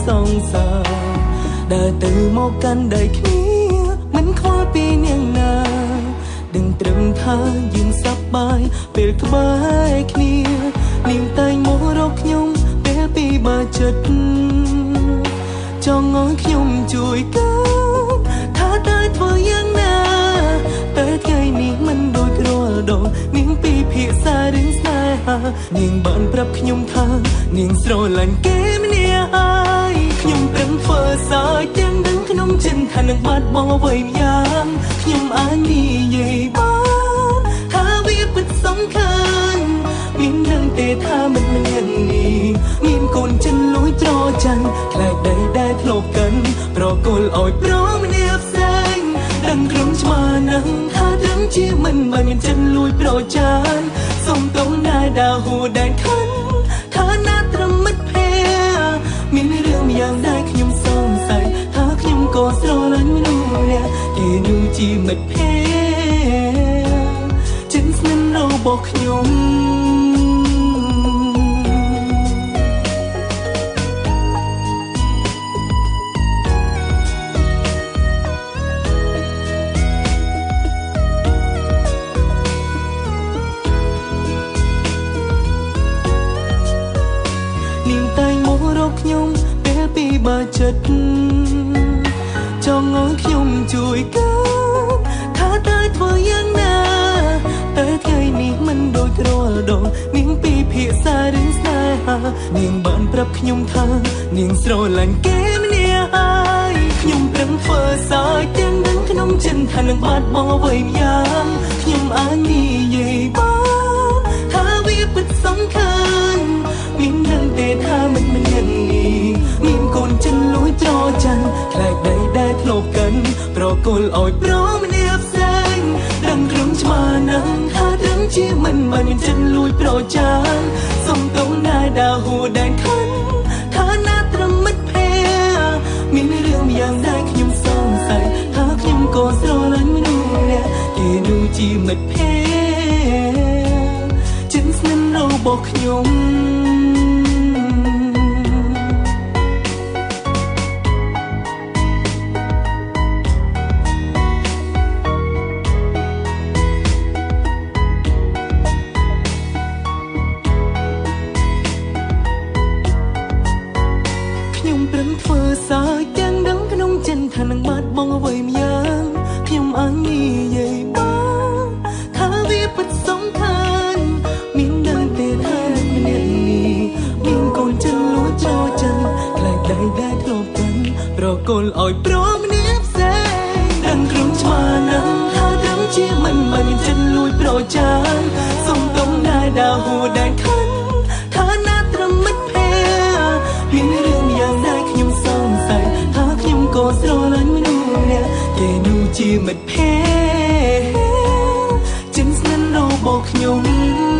សង្សារដើរទៅមកកាន់ដៃគ្នាមិនខ្វល់ពីនាងណាដឹងត្រឹមថាយើងសប្បាយពេលក្បែរគ្នានាងតែងមករកខ្ញុំពេលពីបាចិត្តចង់ឲ្យខ្ញុំជួយកើថាតើធ្វើយ៉ាងណាតែថ្ងៃនេះមិនដូចរាល់ដងនាងពីភាសារឿងស្នេហានាងបានប្រាប់ខ្ញុំថានាងស្រឡាញ់គេម្នាក់ហើយខ្ញុំប្រឹងធ្វើសាយទាំងដឹងក្នុងចិត្តថានឹងបាត់បង់អ្វីម្យ៉ាងខ្ញុំអាចនិយាយបានថាវាពិតសំខាន់មាននឹងទេថាមិតម្នាក់នេះមានកូនចិនលួចប្រច័នខ្លាចដីដែលធ្លាប់កិនប្រគល់ឲ្យប្រម្នាក់ផ្សេងដឹងក្រុមច្បាស់ណាស់ថាត្រឹមជាមិនបានមានចិនលួចប្រច័នសុំតងណែដាហួដែនខិនថាណាត្រឹមមិត្តភ័ក្តិមានរឿងយ៉ាងដែរខ្ញុំសង្ស័យថាខ្ញុំក៏ស្រឡាញ់មនុស្សម្នាក់គេនោះជាមិត្តភ័ក្តិចិនស្និទ្ធរបស់ខ្ញុំខ្ញុំពេលពីបាចិត្តចង់ឲ្យខ្ញុំជួយកើថាតើធ្វើយ៉ាងណាតែថ្ងៃនេះមិនដូចរាល់ដងនាងពីភាសារឿងស្នេហានាងបានប្រាប់ខ្ញុំថានាងស្រឡាញ់គេម្នាក់ហើយខ្ញុំប្រឹងធ្វើសាយទាំងដឹងក្នុងចិត្តថានឹងបាត់បង់អ្វីម្យ៉ាងខ្ញុំអាចនិយាយបានថាវាពិតសំខាន់មាននឹងទេថាមិតម្នាក់នេះមានកូនចិនលួចប្រច័នខ្លាចដីដែលធ្លាប់កិនប្រគល់ឲ្យប្រម្នាក់ផ្សេងដឹងក្រុមច្បាស់ណាស់ថាត្រឹមជាមិនបានមានចិនលួចប្រច័នសុំតងណែដាហួដែនខិនថាណាត្រឹមមិត្តភ័ក្តិមានរឿងយ៉ាងដែរខ្ញុំសង្ស័យថាខ្ញុំក៏ស្រឡាញ់មនុស្សម្នាក់គេនោះជាមិត្តភ័ក្តិចិនស្និទ្ធរបស់ខ្ញុំធ្វើសាយទាំងដឹងក្នុងចិត្តថានឹងបាត់បង់អ្វីម្យ៉ាងខ្ញុំអាចនិយាយបានថាវាពិតសំខាន់មានដឹងទេថាម្នាក់នេះមានកូនចិនលួចប្រច័នខ្លាចដីដែលធ្លាប់កិនប្រគល់ឲ្យប្រម្នាក់ផ្សេងដឹងក្រុមច្បាស់ណាស់ថាត្រឹមជាមិនបានមានចិនលួចប្រច័នសុំតងណែដាហួដែនខិនថាណាត្រឹមមិត្តភ័ក្តិមានរឿងយ៉ាងដែរខ្ញុំសង្ស័យថាខ្ញុំក៏ស្រឡាញ់មនុស្សម្នាក់គេនោះជាមិត្តភ័ក្តិចិនស្និទ្ធរបស់ខ្ញុំ